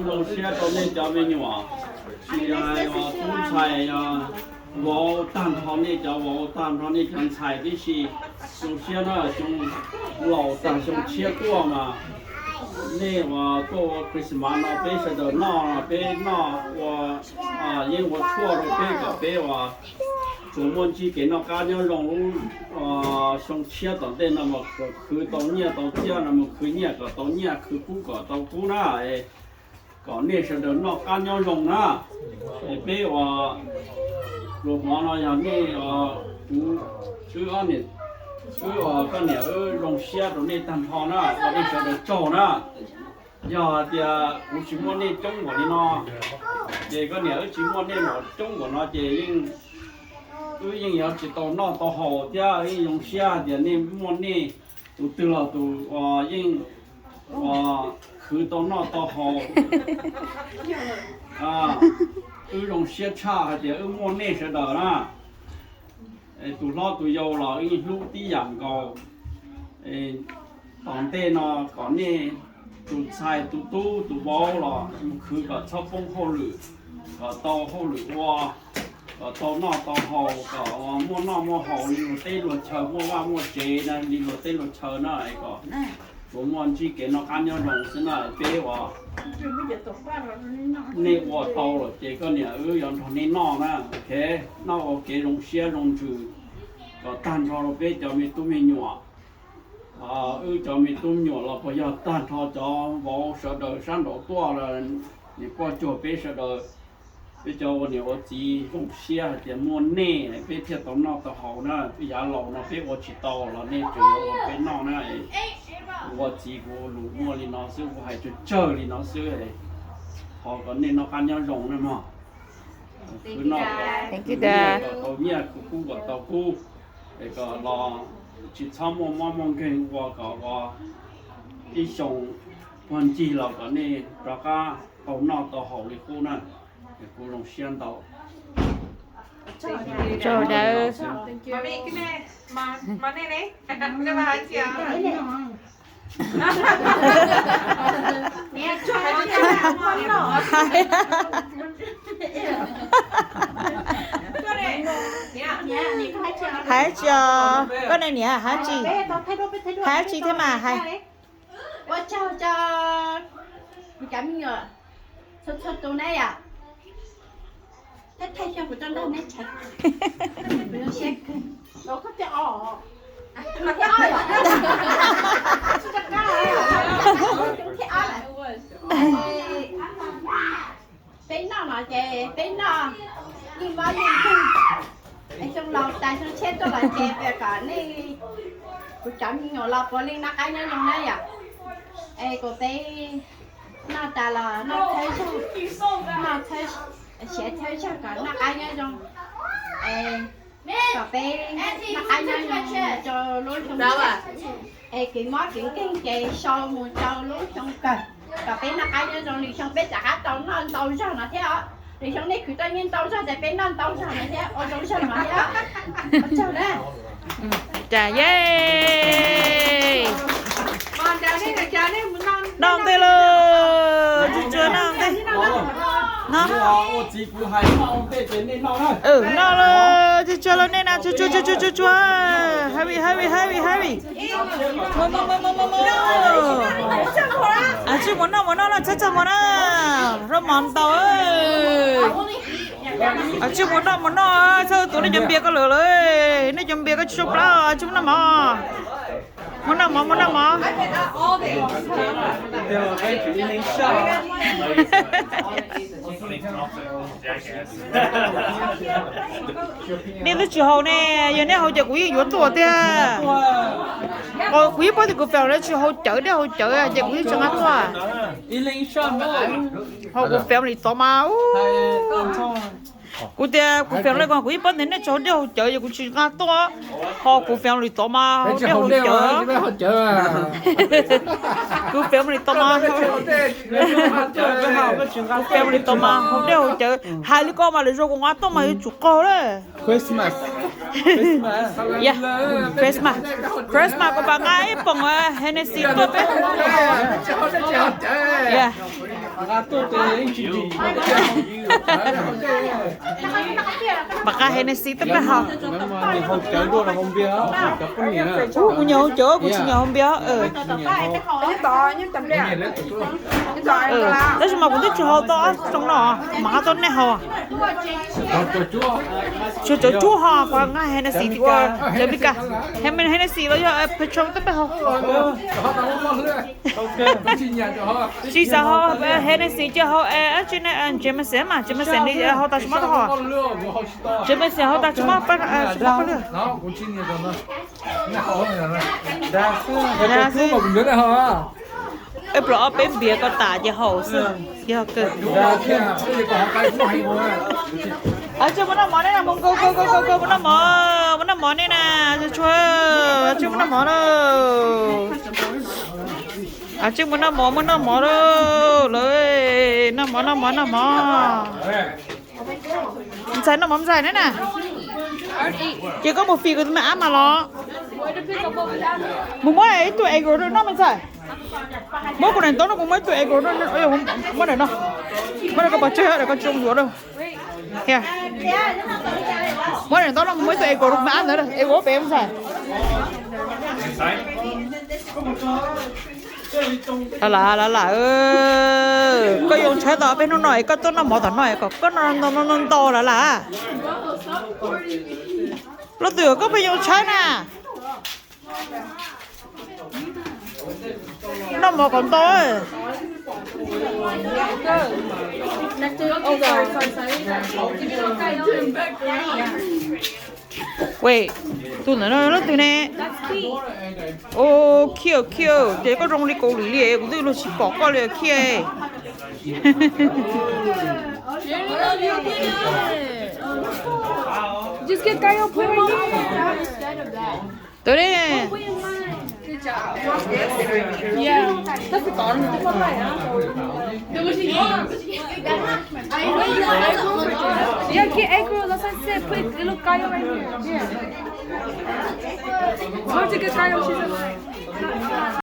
Zoo siab rau nej cov me nyuam, tsis hais tub ntxhais, vauv tag nrho, nej cov vauv tag nrho, nej cov ntxhais tib si. Zoo siab na, xyoo laus tag xyoo tshiab tuaj mas nej uas tuaj ua Christmas no peb sawv daws noj, peb noj ua yeeb ua tshuaj rau peb kom peb uas tsuas muaj ntsib kev noj qab nyob zoo lub xyoo tshiab tom ntej no mas khwv tau nyiaj tau txiaj no mas khwv nyiaj kom tau nyiaj, khwv kub kom tau kub na. Kom nej sawv daws noj qab nyob zoo na. Es peb uas pluas hmov no yog nej, kuv, wb ob niam, wb uas koj niam wb zoo siab rau nej tag nrho na, ua nej sawv daws tsaug na. Yog hais tias kuv tsis muaj nej coob npaum li no, ces koj niam wb tsis muaj nej coob npaum no ces yeej, wb yeej yuav tsis tau noj tau haus thiab. Yeej zoo siab hais tias nej muaj nej, tus twg los tus uas yeej uas khwv tau noj tau haus. Wb zoo siab tshaj hais tias wb muaj nej sawv daws na. Tus hlob tus yau los wb yeej hlub tib yam nkaus. Tom ntej no kom nej tus ntxhais tus tub tus vauv los mus khwv kom txhob poob hauj lwm, kom tau hauj lwm ua, kom tau noj tau haus, kom muaj noj muaj haus li luag teb luag chaw, muaj vaj muaj tsev na li luag teb luag chaw na. Es kom tsuas muaj ntsib kev noj qab nyob zoo xwb na. Peb uas nej ua tau lawm ces koj niam wb yuav nrog nej noj na. Ok, noj ua kev zoo siab zoo ntsws kom tag nrho rau peb cov me tub me nyuam. Wb cov me tub me nyuam los puas yog tag nrho cov vauv sawv daws sab nraud tuaj, niam poj cuag peb sawv daws, peb cov ua niam ua txiv zoo siab hais tias muaj nej peb thiaj tau noj tau haus na. Peb yav laus no peb ua tsis tau los nej tseem yuav ua peb noj na. Kuv ua txiv kuv lus muaj li no xwb, kuv hais tsawg tsawg li no xwb. Thov kom nej noj qab nyob zoo na mog. Khwv noj kom tau nyiaj, khwv kub kom tau kub, es kom los tsis txhob muaj mob muaj nkeeg ua kom ua ib xyoo puag ncig los kom nej rov qab tau noj tau haus li qub na. Es kuv zoo siab ntau. Tsaug dawb. Hais tsis os, koj niam hais tsis, hais tsis thiab mas hais. Ua tsaug rau kuv cov me nyuam txhua txhua tus na yom. Thaij thaij xyoo kuv rau nrog neb tshawb. Kuv zoo siab kawg. Thiab ob yom. Thiab ob lawm. Peb noj no ces peb noj yeej mob yeej nkeeg. Es xyoo laus tas xyoo tshiab tuaj los ces kom nej, kuv cov me nyuam los puav leej noj qab nyob zoo na yom. Es kom peb noj tas los noj thawj zaug, noj siav thawj zaug kom noj qab nyob zoo. Es kom peb noj qab nyob zoo mus rau lub xyoo tshiab, es kev mob kev nkeeg ces sau mus rau lub xyoo kawg, kom peb noj qab nyob zoo. Lwm xyoo peb rov qab tau noj ntau zog no thiab os. Lwm xyoo nej khwv tau nyiaj ntau zog ces peb noj ntau zog no thiab, ua zoo zog no thiab. Ua tsaug na. Cas ye. Noj ntej lawm, tsuag tsuag noj ntej. Noj. Noj lawm, tsuag tsuag lawm nej na, tsuag tsuag tsuag tsuag tsuag. Hurry, hurry, hurry, hurry. Mus mus mus mus mus. Mus mus mus mus. Tsis mus noj mus noj lawm, txhob txog mus na. Rau mov ntau. Tsis mus noj mus noj, txhob tus nej cov npias koj lawm lawm, nej cov npias koj tsis tsau plab, tsis mus noj mov. Mus noj mov, mus noj mov. Nej twb tsis haus ne, yog nej haus ces kuv yeej yuav tuaj tiag. Kuv yeej paub tias kuv fam lawv tsis haus cawv, dej haus cawv ces kuv yeej tsis nqa tuaj. Ho kuv fam li tod mas, kuv tias kuv fam li ko kuv yeej paub tias nej tsis haus dej haus cawv ces kuv tsis nqa tuaj. Ho kuv fam li tod mas haus dej haus cawv. Kuv fam li tod mas, kuv fam li tod mas haus dej haus cawv. Hais li ko mas lwm zaus kuv nqa tuaj mas yuav tsum qaug lawm. Christmas, Christmas, Christmas kuv pab nqa ib poom Hennessy tuaj peb. Nqa tuaj ces yeej tsis dim. Npam qab Hennessy twb pab haus. Ub, kuv nyiam haus cawv, kuv tsis nyiam haus npias. Tab sis mas kuv twb tsis haus tau ob xyoo no, mas ho tau nej haus. Tsuas cov cuab ho, kuv nqa Hennessy tim ua cov Meskas. Hennessy los yog Patron twb pab haus. Tsis xav haus Hennessy ces haus dab tsi ne, Jameson mas, Jameson li haus tas tsis mob tau haus. Jameson haus tas tsis mob, tsis mob pab lwj. Ib pluas ob peb npias ko tas ces haus xwb. Yog kawg. Tsis mus noj mov ne, mus nkaus nkaus nkaus nkaus mus noj mov, mus noj mov ne na, tsuag tsuag, tsis mus noj mov na. Tsis mus noj mov, mus noj mov lawm, noj mov noj mov noj mov. Ntxhais noj mov ntxhais ne na. Ces koj mus fij kuv tus me ab mas los. Mus muab ib tug egg roll rau noj me ntxhais. Muab kuv daim ntaub no mus muab ib tug egg roll rau, muab daim no. Muab daim koj pov tseg, daim koj tsis zoo yuav rau. Muab daim ntaub no mus muab ib tug egg roll rau me ab ntawd, egg roll pem me ntxhais. Lam lam lam lam, koj yoo tshaib tau peb hnub no es koj tuaj noj mov tom no es kom koj noj ntau ntau lam lam. Leej twg koj pheej yoo tshaib na? Noj mov kom ntau. Wait, tus ntawm no leej twg ne? Khiv khiv, ces koj zoo li Kaus Lim li, kuv twb luag tsis pom koj li khiv. Tus ne. Yeah, get egg roll. That's Why I said put a little gallo right here. Yeah. Why don't you get gallo? She's alive.